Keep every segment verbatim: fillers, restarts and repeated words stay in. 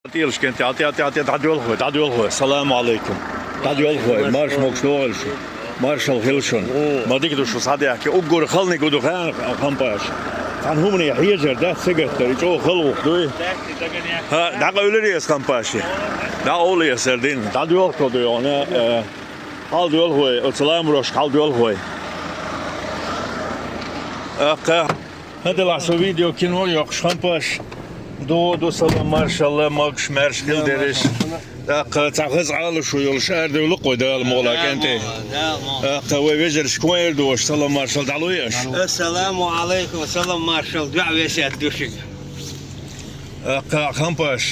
ТӀелаш кӀентий, тӀе, тӀе, тӀе, дӀадоьлху вай, дӀадоьлху вай. Салам алейкум. ДӀадоьлху вай, марша могуш догӀийла шу. Маршалла хийла шуна. Ма дика ду шу схьадехке. Уггар хала дика ду хьан, Хампаш. Цхьана хӀумане хьежар дац, ца гаттара, и чӀогӀа хала гӀуллакх дуй. ХӀа, дӀакъевлира ас, Хампаш. ДӀакъовла ас, сардина. ДӀадоьлху тхо дуй хьуна, э, хьалдоьлху вай, оцу ламарошка хьалдоьлху вай. Аккха. ХӀа, делахь со видео, кино йоккхуш, Хампаш. ДогӀа ду, салам маршалла, могуш-маьрша хила дерриш. ТӀаккха цхьа хаза Ӏалашо йолуш арадевлла-кх вай, Дала мукъ лахь, кӀентий. Дала мукъ. ТӀаккха вай вежаршка хӀун эр ду аша, салам маршалла дӀалой аша? Ассаламу алейкум, салам маршалла, дуӀа весет ду шуьга. ТӀаккха, Хампаш,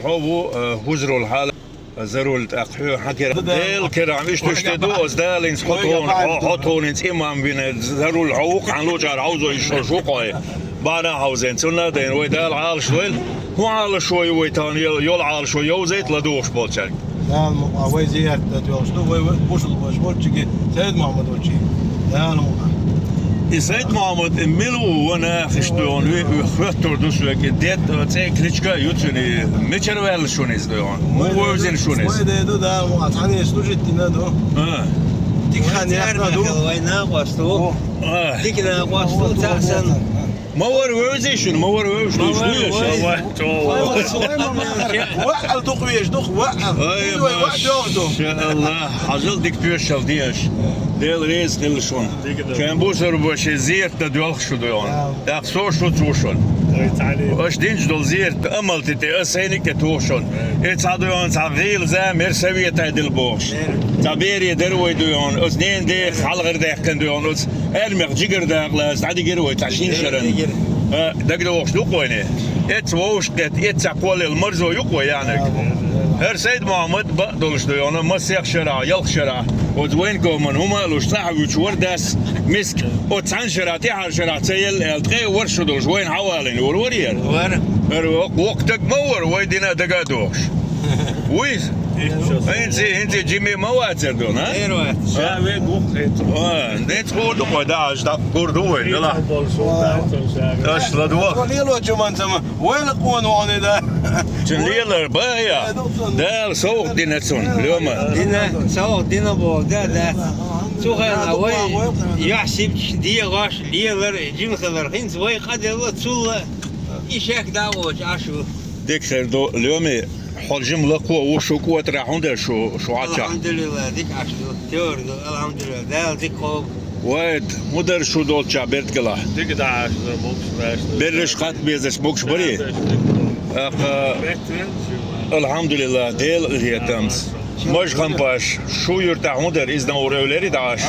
хьо ву, хӀузарул хьала. Зарул тӀаккха хьоьга хьан кера. Делан керам, иштта, иштта ду, оцу Дала хӀинца хьо тхуна, хьо, хьо тхуна хӀинца имам вина, зарул хьо ву-кх, хьан лучӀара хьовзо йиш йолуш ву-кх хьо. Бахьана хьовзийна, цунна а дайна, вай Дала Ӏалашдойла. ХӀун Ӏалашо ю вай тахана, йо-, йола Ӏалашо йовзийта ладугӀуш болчаьрга? Дала мукъ лахь, вай зиярат дан доьлхуш ду, вай, вай бусулба ваша волччиге, Сайд-Мухьаммад волччиге. Дала мукъ лахь. И Сайд-Мухьаммад, и мила ву, ван нах иштта дуй хьуна, ви-, ви-, хоьттур ду соьга, и дед, цӀе, кличка а ю цуьнан, мичара ваьлла шуна иза дуй хьуна? ХӀун вевзина шуна иза? Вай ден ду, Дала мукъ лахь, цхьаьна служить дина ду. А. Дика хан яхна ду. Вай накъост ву. А. Дика накъост ву, цхьа санна. Ма вара вевзий шуна, ма вара вевзаш дуьйш дуй аша? Ма вара вевзий. Ма вара. Ваъал дукха везаш ду-кх, ваъал. Ай, машаллахӀ, хьажал, дика тоьшалла де аша. Дела реза хила шуна. Шайн бусурба ваша зиярат дан доьлху шу дуй хьуна. ТӀаккха со шу, цо шуна. Аша динчу долу зиярат амал тӀе, аса сайниг а тӀе туху шуна. Э, цхьа дуй хьуна, цхьа гӀийла зама яра, совета дила бохуш. Цхьа бере дара вай дуй хьуна, оцу ненан дех хьалхара даьккхина дуй хьуна, оцу Ӏеламех жигара дакъа лаца дӀадигира вай цхьа шина шарна. Э, дагадогӀуш ду-кх вайна? Эцца вовшах кхетта, эцца кхоллаелла марзо ю-кх вай яьхьнарг. ХӀара Сайд-Мухьаммад бакъ долуш дуй хьуна, массех шарахь, ялх шарахь, оцу военкоман хӀума а луш, цӀахь вуьтуш вара дас миска. Оцу цхьана шарахь, тӀаьхьара шарахь ца елла аьлла, ткъе ворхӀ шо долуш вайна хьавалийна волу вара хӀара? Вара. ХӀара воккха, воккха стаг ма вара, вай дина а дага а догӀуш. Вуй? ХӀинца, хӀинца жиме ма вацара дуна, а? Эр вац. Ша вега ву хӀинца. А, нец гӀур ду-кх вай, да, аш дӀа гур ду вай, дала. Аш ладо. Цо лелочу манца ма, вайла къона вахана, да. Цуьнан лелар бан я. Дала совгӀат дина цунна, лоьма. Дина, совгӀат дина боху, да, да. Цу хенахь вай яхь сибчаш, дегӀаш, лелар, жима хилар. ХӀинца вай къаделла, цулла и шек дӀа а воцуш Ӏаш ву. Дика хир ду, лоьми. Хьо жима лакхо а ву, шу кӀотарахь хӀун дара шу, шу Ӏачахь? АлхьамдулиллахӀ, дика Ӏаш ду, товр ду, алхьамдулиллахӀ, Дала дика кхобу. Вайт, хӀун дара шу долччохь бердгалахь? Дика дӀа Ӏаш ду, могуш ваьш ду. Берриш хатта безаш могуш барий? Баьраш дика ду. ТӀаккха алхьамдулиллахӀ, Делан къинхетамца. Мажа Хампаш, шу юьртахь хӀун дара, иза дан ур эвлари дӀа Ӏаш?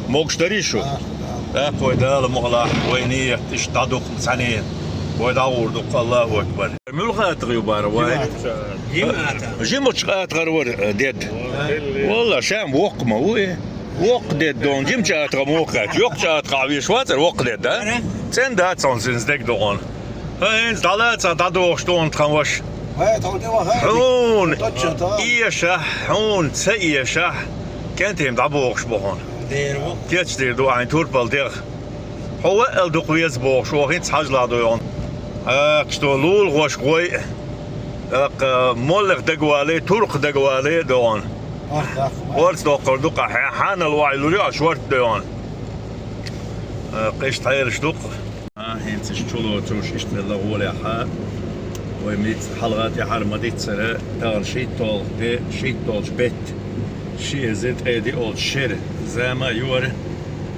Могуш дарий шу? ТӀаккха вай Дала мукъ лахь, вай ният иштта дӀадукха цхьаьний, вай дӀагӀур ду-кх, Аллаху акбар. Муьлха атагӀа ю бара вай? Жима атагӀа. Жимачу атагӀара вара, э, дед. Валла, ша-м воккха ма ву и. Воккха дед ду хьуна, жимачу атагӀа муха кхаьчча? Йоккхачу атагӀахь веш вацара воккха дед, да? ХӀа? ЦӀена дац хьуна иза дерг ду хьуна. ХӀа, хӀинца дӀалаца дӀадохуш ду хьуна тхан ваша. Хьуна эшахь, хьуна ца эшахь, кӀентий-м дӀабохуш бу хьуна. Кечдийр ду ахь хьайн турпал дегӀ. Хьо ваъал дукха веза бохуш, оха хӀинца хьажал дуй хьуна. Аккаш ду лулахошка гӀой а, тӀаккха моллех дагавалий, туркх дагавалий а ду хьуна. Орца доккхур ду-кх, хьа-, хьанал охьа лур ю, а шорта дуй хьуна. Аккха иштта хьелаш ду-кх. А, хӀинца иштта чулоцуш, иштта велла гӀолехьа. Вай мицца хьалха тӀаьхьара ма-диццара, тахана шийтталгӀа де, шийтталгӀачу бетта. Ши эзар ткъе диъалгӀачу шеран зама а ю хӀара,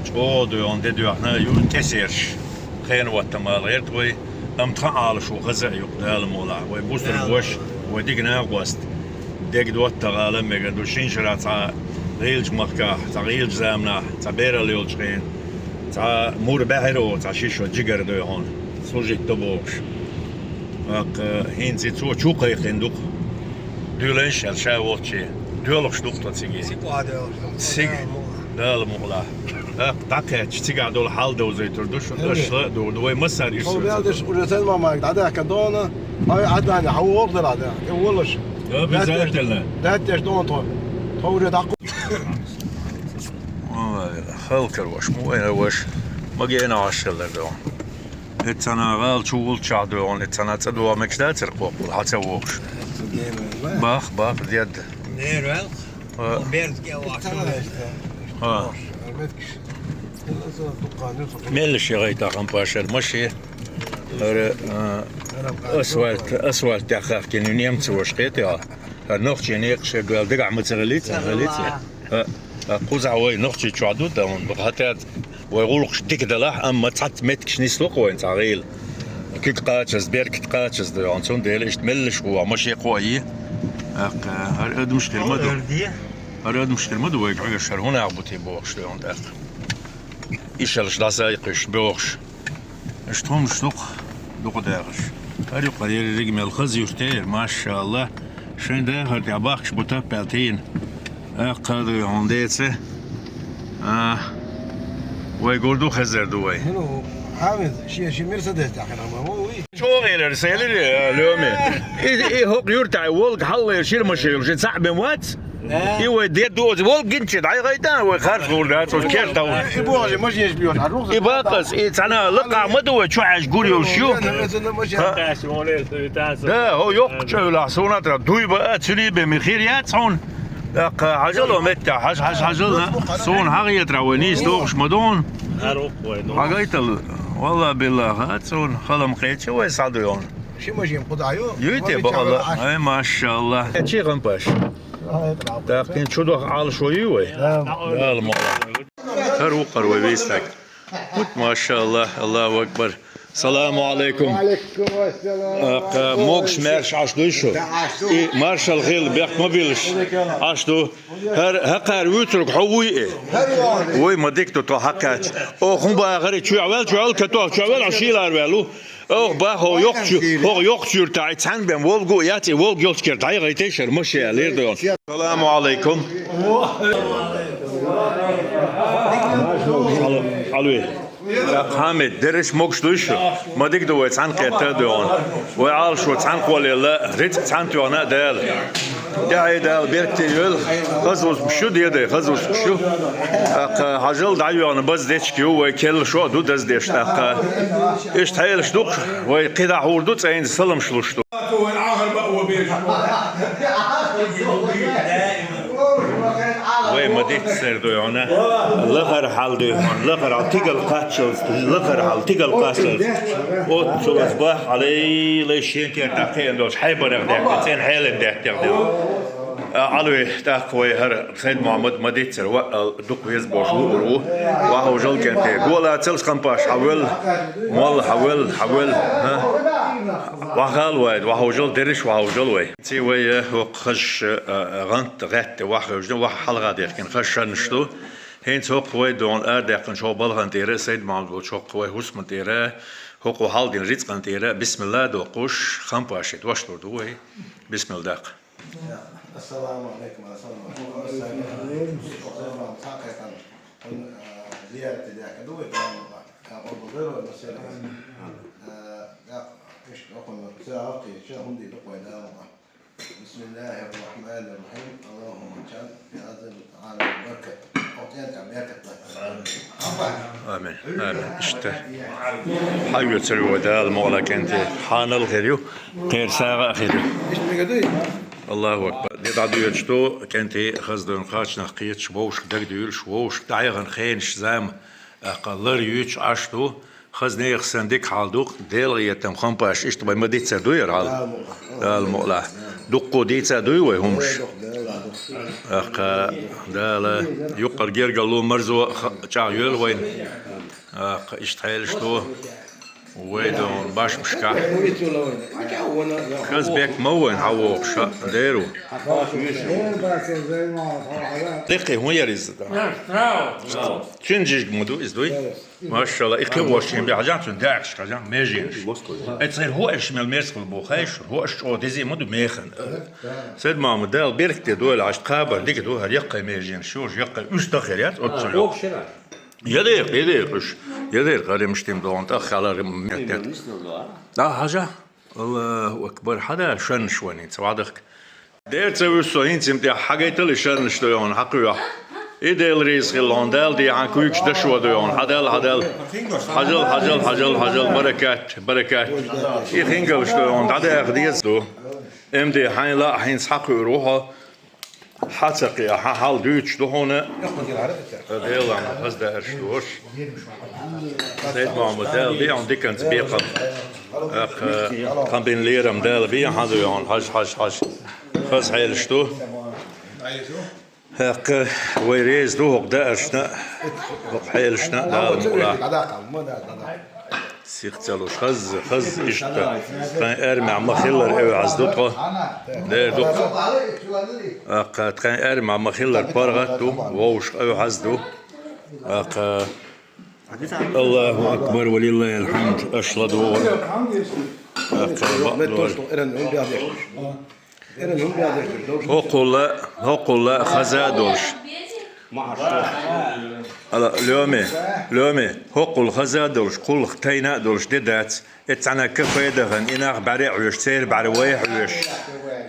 чӀогӀа дуй хьуна де доьхна ю тӀесераш. Кхена хӀоттам ала гӀерта вай, амма тхан Ӏалашо хаза а ю-кх, Дала мукъ лахь. Вай бусурба ваша, вай дика накъост. ДегдоттагӀа ала мегар ду, шина шарахь цхьа гӀийлачу махкахь, цхьа гӀийлачу заманахь, цхьа бералла йолчу хенахь, цхьа мур баьхьира оха, цхьа ши шо жигара дуй хьуна, служить до бохуш. ТӀаккха хӀинца и цо чу кхайкхина ду-кх. Дуьйланаш аьлла ша волчче. Доьлхуш ду-кх тхо цига. Цига охьадоьлхуш ду-кх тхо, Дала мукъ лахь. Дала мукъ лахь. ТӀаккха дӀакхаьчча, цигахь долу хьал довзуьйтур ду шуна, аша ла а дугӀур ду, вай массара иштта. Тхо бел деш уже цхьана ма-, мага дӀадаьхка дона, хьай Ӏаддане, хьан вогӀу дара Ӏаддаьхка, валлаш. Обязательно. Даьттеш дона тхо. Тхо уже дӀакху-, Ой, халкар ваша, ма вайна ваша. Ма гена Ӏаш хилар дона. Эццана гӀала чу волччахь дуй хьуна, эццана цӀа догӀа мегаш дацара кхоккхула, хьан ца вогӀуш? Бах, бах, дед. Нервел. А. Берд кӀелахь. А. Меллаш яхайта хӀама пашар маши. ХӀара, а, асфальт, асфальт тӀехьа хахкина немцаш кхетий хьо? ХӀара нохчий некъаш эгвел дагахь ма ца хилий цхьа, хилий цхьа? ХӀа, кхузахь вай нохчий чохь ду, тӀа хӀунда баха хӀаьта вай гӀуллакхаш дика далахь, амма цхьацца меттигаш нислуш вайна цхьа гӀийла. Куьг кхачаза, беркат кхачаза ду хьуна, цундела иштта меллаш ву, маши кхоа йий. ТӀаккха хӀара адамаш хир ма ду. ХӀара адамаш хир ма ду вайга хьоьжуш, хӀара хӀунах бу те бохуш ду хьуна тӀаккха. Ишалш дӀасайкхуьш, бохуш. Иштта хӀуманаш дукха, дукха дагӀаш. ХӀара юкъара ерриг мел хаза юрт яра, машалла. Шайн дахар тӀехь бахкаш бу таппаьлла тийна. ТӀаккха дуй хьуна деца. А, вай гур ду, хезар ду вай. Ну, Хьамид, шен, шен Мерседес тӀехь хинна ма ву, уй. ЧӀогӀа элира, селира, а, Лёме. И, и хӀокху юртахь волга хьаллера шира машен йолуш, и цхьаъ бен вац? И вай дед ду оцу волга гинчи, дӀайгӀайта вай харц гӀур дац, оцу керта ву. И боху, машенаш беш, а рухса. И бакъас, и цхьана лакха ма ду вай, чу хьаьжча гур йолуш ю. Ха? Да, хӀо йоккха чӀевлахь, суна тӀера дуй баа, цуьнан бен ми хир яц хьуна. ТӀаккха хьажал оцу меттехь, хьажа, хьажа, хьажал, суна хьагӀетарахь вай нийса дохуш ма ду хьуна. Хьагайтал, валла билла, хац хьуна, хала ма кхечи вай схьадуй хьуна. Ши машен кху дӀа ю. Юй те бакъала? Ай, машалла. Чи гӀампаш? ТӀаккха чу доху Ӏалашо юй вай? Дала мукъ лахь. ХӀара ву-кх хӀара вай вийстаг. ХӀуьт, машалла, Аллаху акбар. Саламу алейкум. Ва алейкум ассалам. ТӀаккха могуш-маьрша Ӏаш дуй шу? И маршалла хила бехк ма биллаш Ӏаш ду. ХӀара хӀокхара вуьйцург хьо вуй и? Вай ма дика ду тхо хьакхаьчча. Оха хӀун бахара, чоьхьа ваьлла, чоьхьа ваьлла, катох чоьхьа ваьлла, хьо шийлара ваьлла ву. Оха баха хӀокху йоккхачу, хӀокху йоккхачу юьртахь и цхьаьна бен волга а яц, и волга йолчу кера дӀайгӀайтий шара машен аьлла, лер ду. Саламу алейкум. Хьало, хьалве. ТӀаккха, Хьамид, дерриш могуш дуй шу? Ма дика ду вай цхьаьна кхетта а ду хьуна. Вай Ӏалашо цхьаьна кхоллаелла, рицкъ цхьаьна тоьхна а Дала. ТӀаьхье Дала беркате йойла, хаза хӀусамаш ю, дедай, хаза хӀусамаш ю. ТӀаккха хьажал дӀайоьгӀна база дечиг ю, вай келла шо а ду даза деш тӀаккха. Иштта хьелаш ду-кх, вай кхидӀа хьур ду, цӀайнца саламаш луш ду. Вай ма диццара дуй хьуна. Лахара хьал дуй хьуна. Лахара хьал тигал кхаччалц, лахара хьал тигал кхаччалц. Оццул ас бах, Ӏалай, лай шен кертахь кхиъна долчу хьайбанах даьккхина, цӀена хьелан даьттех дела. А, Ӏалве, тӀаккха вай хӀара Сайд-Мухьаммад ма диццара ваъал дукха веза бохуш луур ву. Вахьа вужал кӀентий. Гола цалс, Хампаш, хьан велла? Молла хьан велла? Хьан велла? ХӀа? Вахьал вай, вахьа вужал дерриш, вахьа вужал вай. Ци вай, э, хӀокху хазаш, э, гӀант гӀетта вахьа хевшина, вахьа хьалха дехкина хаза шаннаш ду. ХӀинца хӀокху вай догӀун арадаьккхинчу хӀокху балхана тӀера, Сайд-Мухьаммад волчу хӀокху вай хӀусаман тӀера, хӀокху хьалдина рицкъан тӀера, бисмилла а доккхуш, Хампаши дош лур ду вай. Бисмилла даккха. Ассаламу алейкум, ассаламу алейкум. Зиярате даьхка ду вай, Дала мукъ лахь. Къобалдойла вай массеран. Э, даккха, иштта, окхунна ца гӀалкхийча, хӀунда ду вай, Дала мукъ лахь. بسم الله الرحمن الرحيم. اللهم اجعل في هذا الطعام بركة. Амин. Амин. Иштта. Хьан вецар ю вай, Дала мукъ лахь, кӀентий. Хьанал хир ю, кхера сагӀа а хир ю. Аллаху акбар. Де дӀадоьдуш ду, кӀентий, хаза дойн кхачанах кхеташ, вовшашка дагадуьйлуш, вовшашка дӀаяхана хенаш, зама, тӀаккха лар юьйцуш Ӏаш ду. Хаза нехан санна дика хьал ду-кх, Делан гӀетам, Хампаш, иштта вай ма диццара дуй хӀара хьал? Дала мукъ лахь. Дуккха дийца а дуй вай хӀумаш? ТӀаккха Дала юккъара гергарло, марзо ха-, чӀагӀйойла вайна. ТӀаккха иштта хьелаш ду вай догӀун башмашкахь. Хаза бехк ма ву вайна хьан вогӀуш, ха, дера ву. Деккхий хӀун яра иза? Цуьнан жижиг ма ду иза, дуй? Машалла, и кхин вошчийн бен хьажахь, цуьнан даьӀахкашка хьажахь, меженаш. Эцхьера хӀоаш мел мерза хила бу, хай шуна, хӀоаш чӀогӀа дезий ма ду механа. Сайд-Мухьаммад, Дала беркате дойла, хьаьжча кхабар дика ду, хӀара яккхий меженаш ю, яккхий уьстагӀ хир яц оццул йоккха. Я декъа, я декъа уьш. Я декъа, гӀаримаш тима догӀун, тӀаккха хьалар меттет. ДӀа хьажахь. Аллаху акбар, хьада шаннаш вайна, ца вадахка. Дера ца вуьсу со, хӀинца тӀехь хьагайтал и шаннаш дойхьуна хьакхоьхьа. И Дела реза хилла хьуна, Дала дехьа куйгаш дашо дойгӀун. Хьадал, хьадал. Хьажал, хьажал, хьажал, хьажал. Баракат, баракат. И хингалаш дойгӀун. ДӀадаха деза ду. М Д, хьайна лаьа хӀинца хьакхуьур ву хьо. Хьа ца кхиа, хьа хьал дуьйцуш ду хьуна. Делан хаза даарш дош. Сайд-Мохьмад, Дала бе хьуна диканца бекхам. Акх, тхан бина лерам Дала бе хьуна дойгӀун. Хьажа, хьажа, хьажа. Хаза хьелаш ду. ХӀаьта вай реза ду хӀокху дааршна а, хӀокху хьелашна а Дала мукъалахь. Сих ца луш, хаза, хаза иштта. Тхайн аьрмехь ма-хиллара эвхьаза ду тхо. Дера ду. Аккха, тхайн аьрмехь ма-хиллара паргӀат ду, вовшах эвхьаза ду. Аккха, Аллаху акбар, ва лиллахил хьамд, аша ладугӀура. Аккха, бакъдора. ХӀокхул а, хӀокхул а хаза а долуш. Ала, лоьме, лоьме, хӀокхул хаза а долуш, кхулах тайна а долуш де дац. Эццхьана кафе дахана, и нах бӀаьре а хьоьжуш, церан бӀаьра вай а хьоьжуш.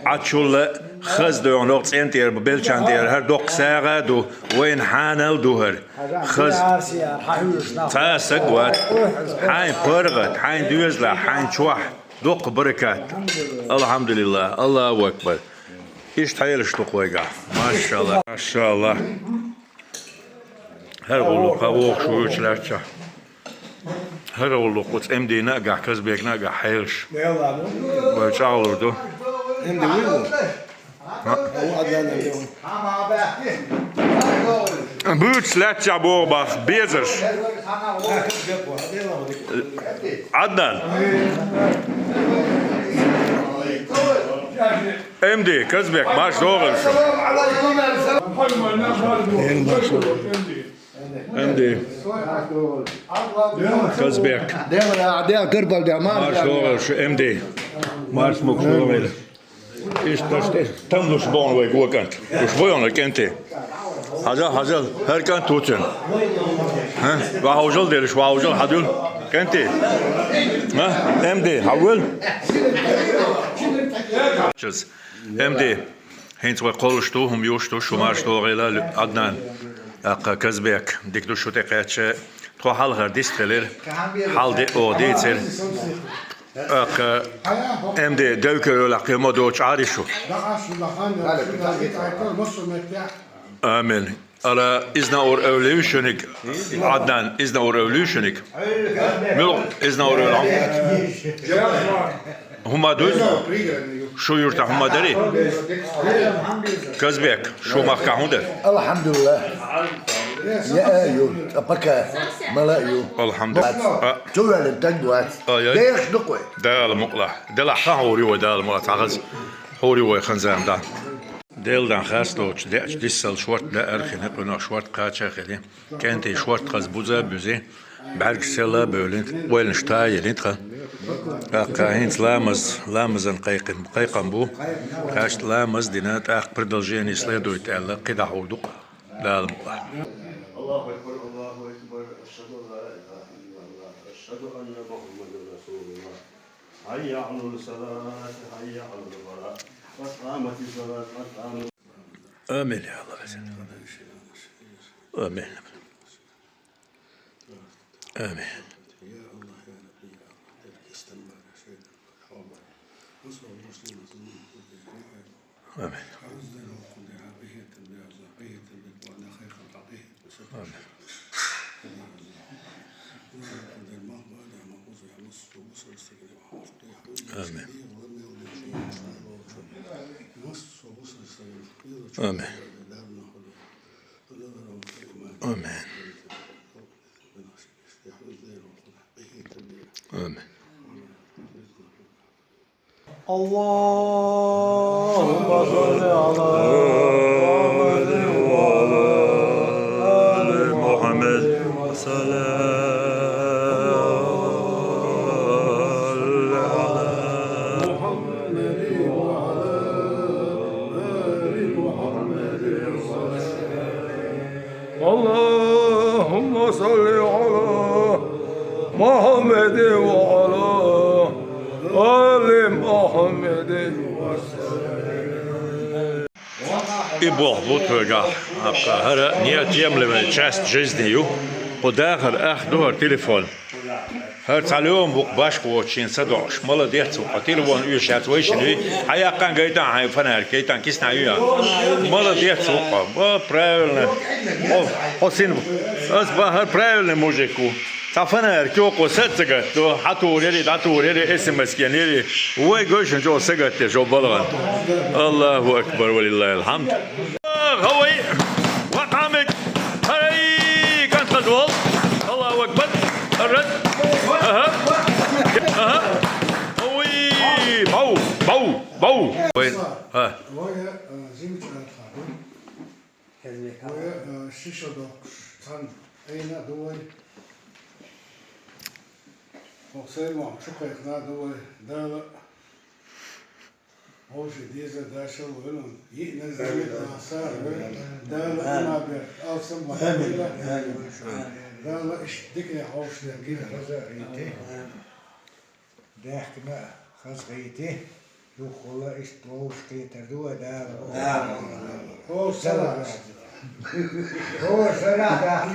Ӏачул а хаза дойгӀун, хӀокху цӀен тӀера, белчан тӀера, хӀара доккха сагӀа а ду, вайна хьанал а ду хӀара. Хаза. Цхьа а саг вац. Хьайн паргӀат, хьайн доьзалахь, хьайн чохь. Дуккха баракат. Алхьамдулиллах. Аллаху акбар. Иштта хьелаш ду-кх вайгахь. Машалла. Машалла. ХӀара гӀуллакх, хьан вогӀуш вуьйцу лаьттачохь. ХӀара гӀуллакх оцу М Д-на а гахь, Казбекна а гахь хьелаш. Вай чӀагӀлур ду. М Д вуй ву? Буьйцу лаьттачохь боху бах, безаш. Ӏаднан. М Д, Казбек, марш догӀийла шу. М Д. Казбек. Марш догӀийла шу, М Д. Марш мукъаш догӀийла. Иштта тӀе, там луш боху вай го кӀант. Луш бу йона кӀанте. Хьажал, хьажал, хӀара кӀант ву цуьнан. ХӀа? Вахьужал делаш, вахьужал хьадуьлу. КӀанте. ХӀа? М Д, хьавоьлу? Чаз. М Д. ХӀинца вай кхоллуш ду, хӀума юуш ду, шу марш догӀийла, Ӏаднан. ТӀаккха Казбек. Дика ду шу тӀекхаьчча. Тхо хьалхара дист хилира. Хьал де оха дийцира. ТӀаккха М Д девкар йолахь кхиамо доцуш Ӏари шу. Амин. Ала изна ур эвлию шуьниг, Ӏаднан, изна ур эвлию шуьниг. Муьлха изна ур эвлахь? ХӀума дуй? Шу юрта хӀума дарий? Казбек, шу махка хӀун дара? Алхьамдулиллах. Я а ю, ткъа пока. Мала а ю. Алхьамдулиллах. А. Чу ваьлла таг вац. Ай, ай. Дехаш ду-кх вай. Дала мукъалахь. Делахь хан хьур ю вай, Дала мукъалахь. Цхьа хаза хьур ю вай хан зама да. Делан хас доцуш деача диссал шорта даар хили, къуьнах шорта кхача хили, кӀентий шорта хаза буза а буьзи, бӀаьргаш сел а бевлина, ойланаш та а елина тхан. ТӀаккха хӀинца ламаз, ламазан кхайкхам, кхайкхам бу, кхаьчна ламаз дина, тӀаккха продолжение следует аьлла, кхидӀа хьур ду-кх, Дала мукъалахь. الله أكبر، الله أكبر، أشهد أن لا إله إلا الله، أشهد أن محمدا رسول الله. حي على الصلاة، حي على الفلاح، قد قامت الصلاة، قد قامت. آمين يا الله. آمين. آمين. آمين. آمين. آمين. آمين. آمين. اللهم صل على محمد وعلى آل محمد. صل على محمد وعلى آل محمد وسلم. اللهم صل على محمد وعلى آل محمد وسلم. И болх бу тхоьгахь, хӀара не темлевай часть жизни ю. Кху дахар ах ду хӀара телефон. ХӀара цхьа лоьма бу-кх башха воцучийн ца доӀуш. Молодец ву-кх. Телефон уьш яц вайшин вий. Хьан яккхаьн гайтан хьайн фонарик, гайтан кисна ю ян. Молодец ву-кх. Ба, правильно. Хьо, хьо син. Ас ба хӀара правильный мужик ву. Цхьа фонарик йоккхо са а ца гатдо, хьан тур яри, дӀа тур яри, эс эм эс кен яри. Вай гойшин чӀо сагатдеш, о балгӀан. Аллаху акбар, валиллахил хьамд. Хавай, ва Хьамид, харай, кантал вол. Аллаху акбар. Рад. Аха. Аха. Хавай, бау, бау, бау. Вай, ха. Вай, э, зимчу архаду. Вай, э, шиша доккхуш, цхьана айна а ду вай. Хьо Саймон чу кхайкхина а ду вай. Дала вовши деза дашал вайна, йиъна зайна сара вай. Дала има бер алсам ма хила. Дала иштта дикане хьовш дер гира. Даьхкина хазахийти, юххула иштта вовшахкхетар ду вай Дала. Дала. Хьо сарахь. Хьо сарахь.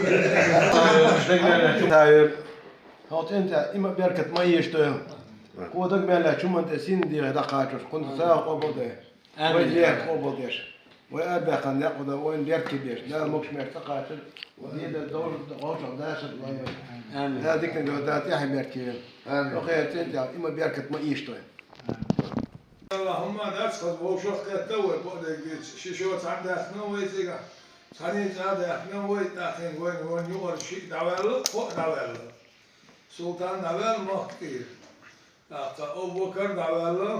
Хьо цӀен тӀе има беркат ма еш дойла. Кхо даг мел лаьцна чуман тӀе син дегӀе дӀакхачуш, кхунца сагӀа къобалдай. Вай дерг къобалдеш. Вай арабаьккхина некъ дан, вайна беркате беш. Дала могуш-маьрша цӀа кхачар, дийдар довзар, гӀовчал дашар вай. Амин. Дала диканиг, Дала тӀаьхье беркате вел. Амин. Вай хӀара цӀен тӀехь има беркат ма еш дойла. Аллахумма дац хаза вовшах кхетта вай, бо дерг геча. Ши шо цхьаьна даьхна вай цигахь. Цхьаьна цӀа даьхна вай, тӀаккха вайна вайн юкъара шиъ дӀаваьлла, кхоъ дӀаваьлла. Султан дӀаваьлла Мохк-Кӏира. ТӀаккха Абу-Бакар дӀаваьлла,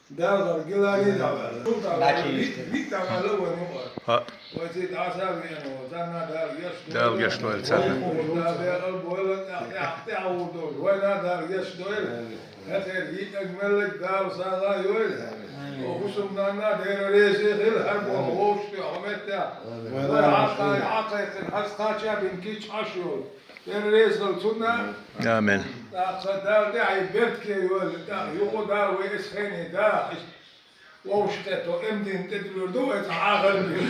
Далгар Гилани дӀаваьлла. Султан дӀаваьлла, виъ, виъ дӀаваьлла вайн юкъара. ХӀаъ. Вай цига дӀаса а веана ву, царна Дала гечдойла. Дала гечдойла царна. Вай мухӀар Дала бегӀал бойла, тӀаьхьа, тӀаьхьа, тӀаьхьа гӀур дойла. Вайна Дала гечдойла. ХӀетера йиъниг меллиг Дала сагӀа йойла. Амин. О хӀусамнанна Дела реза хила, хӀара боху вовшашка хьо меттехь. Амин. Вай хьакхай, хьакхайкхина, хӀара кхача бина кийча Ӏаш йойла. Дела реза хила цунна. Амин. ТӀаккха Дала тӀаьхье беркате йойла, тӀаккха юкъа Дала вай эс хене даха. Вовшахкхетта М Д-н тӀедуьллур ду вай цхьа Ӏахар беш.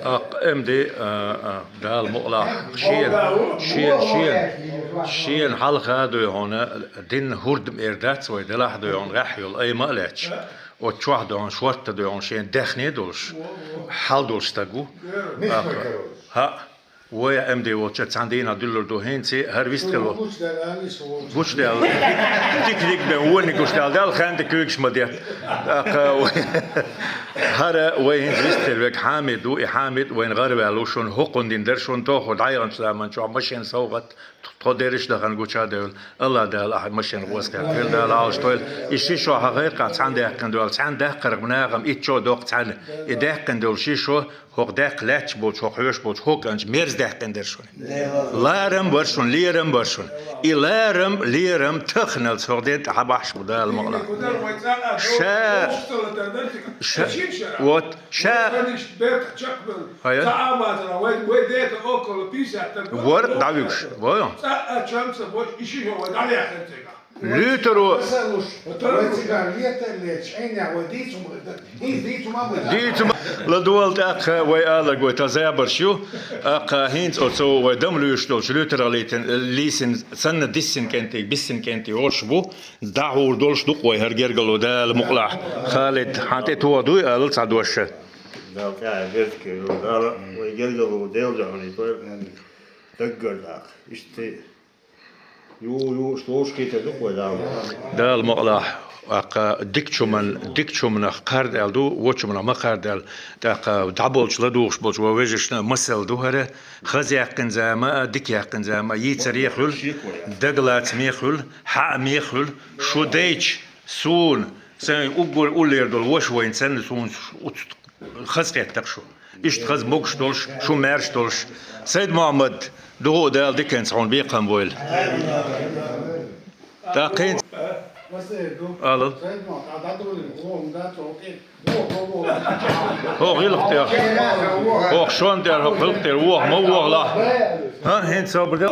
Аккха М Д, а, а, Дала мукъалахь, шена, шена, шена, шена хьалха а дуй хьуна, дин хӀурдам эр дац вай, делахь а дуй хьуна, гӀехь йолу айма а лаьтташ. Оцу чохь дуй хьуна, шортта дуй хьуна, шена даьхни а долуш, хьал долуш стаг ву. Аккха, хӀаъ. Вай М Д волчу цхьана дийнахь дуьллур ду хӀинца, хӀара вистхила. Гучудаьлла, дика дика бен вониг гучудаьлла, Дала ханна тӀе куьйгаш ма детта. ТӀаккха вай, хӀара вай хӀинца вистхила верг Хьамид ву, и Хьамид вайна гӀараваьлла ву, шуна хӀокхунна дина дара, шуна тоху дӀаяханчу заман чохь машина совгӀат, тхо дерриш а дахана гуча а девлла. Алла Дала ахьа машина гӀоскахь хила, Дала Ӏалашдойла. И ши шо хьан гӀайракхахь цхьаьна даьккхина долу, цхьаьна даккхарх нахам итт шо доккху цхьаьна. И даьккхина долу ши шо, хӀокху даьккха лаьтташ болчу, хӀокху хьоьжуш болчу хӀокху кӀанча мерза даьккхина дара шуна. Ларам бар шуна, лерам бар шуна. И ларам, лерам таханалц хӀокху ден тӀе хьан бахьаш бу Дала мукъалахь. Ша, ша, вот, ша. Хая? Воркъ дӀавуьгуш, во. Луьйтаро. Дийцума. ЛадугӀал тӀаккха вай аларг вай тхан забарш ю. ТӀаккха хӀинца оцу вай дам луьйш долчу луьйтараллийтина, лийсина санна диссина кӀентий, биссина кӀентий волуш бу. ДӀахьур долуш ду-кх вай хӀара гергало Дала мукъалахь. Халид, хьан тӀе тоха дуй алал цхьа дош ша. Дала тӀаьхье беркате йойла, Дала вай гергало Дела дуьхьал йитойла. Даггара даккха. Иштта. Ю, ю, уьш лоруш кхетар ду-кх вай Дала. Дала мукъалахь, аккха дикачуман, дикачуманах кхарда аьлла ду, вочуманах ма кхарда аьлла. ТӀаккха дӀаболчу ладугӀуш болчу ван вежаршна масал ду хӀара, хаза яьккхина зама а, дика яьккхина зама а, йийцаре хуьлу, дагалаца ме хуьлу, хьаа ме хуьлу, шу дайча, суна, сайн уггар уллера долу ваша вайна санна суна уц-, Хаза кхетта-кх шу. Иштта хаза могуш долуш, шу маьрша долуш. Сайд-Мохьмад, дуьхьа а Дала диканца хьуна бекхам бойла. ТӀаккха хӀинца алал. ХӀокху гӀиллакх тӀера. ХӀокху шон тӀера, хӀокху гӀиллакх тӀера воху, ма вохалахь. ХӀа, хӀинца собар де.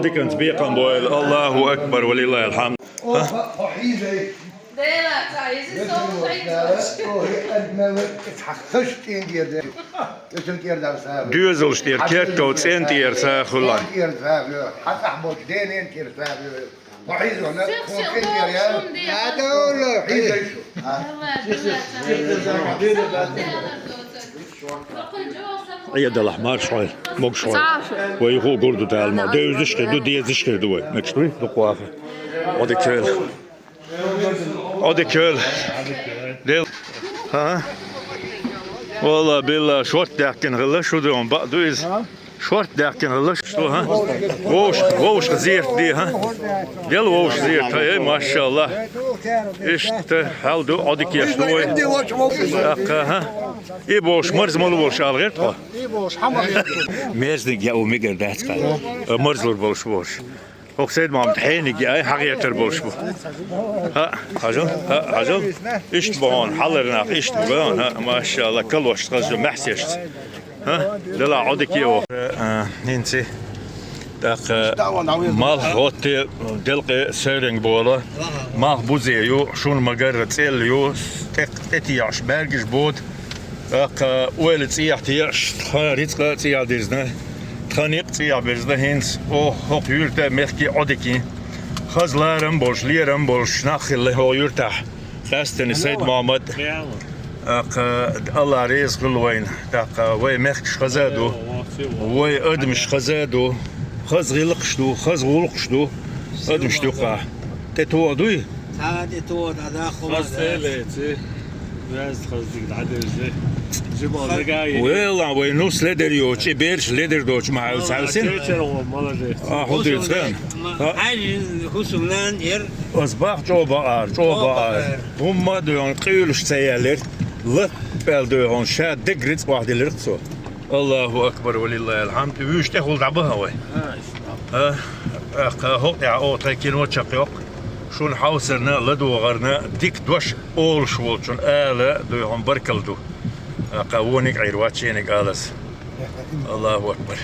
Иканца бекхам бойла. Аллаху акбар, ва лиллахил хьамд. Хьо, хьо хьийзай. Доьзалш тӀера керков цӀен тӀера ца хуьлан. Ӏедалахь, марша хьойла, могуш хьойла. Вай юха а гур ду тӀалма. Девзаш хир ду, дезаш хир ду вай. Мекш дуй? Дукха ваха. Оди кел. Оди кел. Дел. Ха? Валла, билла, шорт даьккхина хилла, шу ду, бакъ ду иза. Шорт даьккхина хилла, шу, ха? Вовш, вовш зерт ди, ха? Дел вовш зерт, ха, эй, машалла. Иштта хьал ду, оди кеш ду вай. Акка, ха? И бовш, марз мала волш алгӀерт, ха? Мерзниг я у мигар дац, ха? Марзлур болш болш. ХӀокху Сайд-Мохьмад хьениг яй, хьагӀертар болуш бу. ХӀаъ, хьажал, хӀаъ, хьажал. Иштта бохьун, хьалар нах, иштта бу бохьун, хӀаъ, машалла, калошца хаза, маьхсешца. ХӀаъ, дела Ӏодике ву. Э, хӀинци. ТӀаккха малх гӀотте делкъе сайринг болу. Малх бузе ю, шуна ма-гарра цӀел ю, тӀе, тӀетеӀаш бӀаьргаш бода. ТӀаккха ойла цӀехьа теӀаш, тхан рицкъа а цӀехьа дирзина, тхан некъ цӀехьа бирзина хӀинца, оха хӀокху юьрта а мехкий Ӏодикий. Хаза ларам болуш, лерам болуш нах хилла хӀокху юьртахь. Къаьстина Сайд-Мохьмад. ТӀаккха Алла реза хуьлу вайна. ТӀаккха вай мехкаш хаза а ду, вай адамаш хаза а ду, хаза гӀиллакхаш ду, хаза гӀуллакхаш ду адамаш юкъахь. ТӀе тоха дуй? Цхьа а тӀе тоха дӀа, дӀа хӀума. Хаза цӀе леци, веза хаза дика дӀадевзи. Жима нагахь. Вела, вай нус ледер йоцу, и бераш ледер доцу ма хьаьвца хьаьвсина. Чечера вон, молодец. А, хӀун дуьйцу хан? Хьайн хӀусамнан яр. Ас бах чӀо бакъара, чӀо бакъара. ХӀумма а дуьйхьун къуьйлуш ца яьллера. Лаппел дуьйхьун ша дегга рицкъ вахделира цо. Аллаху акбар, ва лиллахил хьамд. Вуьш тӀехула дӀабаха вай. ХӀа? ТӀаккха хӀокху тӀехь оха тхайн кино чекхйоккху. Шуна хьовсарна, ладогӀарна дика дош олуш волчун ала дуьйхьун баркалла ду. ТӀаккха вониг Ӏийр вац, шениг алаза. Аллаху акбар.